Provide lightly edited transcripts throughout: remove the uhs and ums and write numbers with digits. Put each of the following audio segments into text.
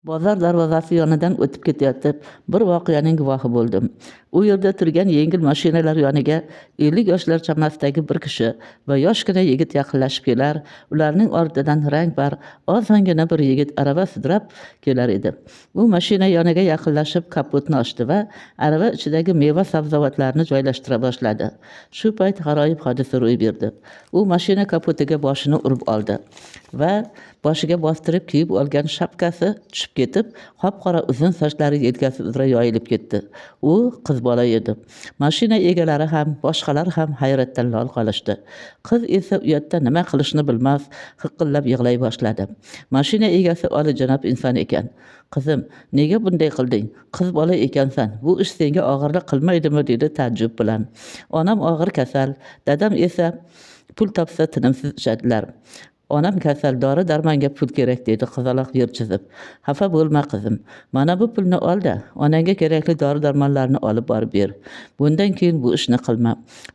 Bozor darvozasi yonidan o'tib ketayotib, bir voqeaning guvohi bo'ldim. U yerda turgan yengil mashinalar yoniga 50 yoshlar chamasidagi bir kishi va yoshgina yigit yaqinlashib kelar, ularning ortidan rangpar, osongina bir yigit arava sudrab kelar edi. U mashina yoniga yaqinlashib kapotni ochdi va arava ichidagi meva sabzavotlarni joylashtira boshladi. Shu payt g'aroyib hodisa ro'y berdi. U mashina kapotiga boshini urib oldi va boshiga bostirib kiyib olgan shapkasi tushib ketib, qop-qora uzun sochlari yelkasi uzra yoyilib ketdi. U qiz bola edi. Mashina egalari ham, boshqalar ham hayratdan lol qolishdi. Qiz esa uyatda nima qilishni bilmas, hiqillab yig'lay boshladi. Mashina egasi olijanob inson ekan. "Qizim, nega bunday qilding? Qiz bola ekansan. Bu ish senga og'irlik qilmaydimi?" dedi ta'jjub bilan. "Onam og'ir kasal, dadam esa pul topsa tinimsiz ichadilar. Onam kasal, dori darmonga pul kerak", dedi qizaloq yer chizib. "Xafa bo'lma, qizim. Mana bu pulni ol-da, onangga kerakli dori darmonlarni olib borib ber. Bundan keyin bu ishni qilma.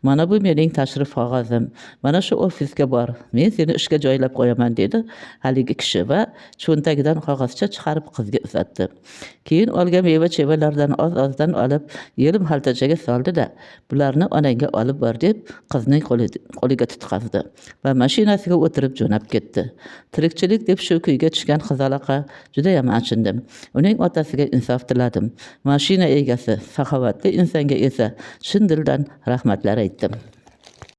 Mana bu mening tashrif qog'ozim. Mana shu ofisga bor. Men seni ishga joylab qo'yaman", dedi haligi kishi va cho'ntagidan qog'ozcha chiqarib qizga uzatdi. Keyin olgan meva-chevalardan oz-ozdan olib, yelim xaltachaga soldi-da, "Bularni onangga olib bor", deb qizning qo'liga tutqazdi va mashinasiga o'tirib jo'nab ketdi. Tirikchilik deb shu kuyga tushgan qizaloqqa judayam achindim. Uning otasiga insof tiladim. Mashina egasi, saxovatli insonga esa chin dildan rahmatlar aytdim.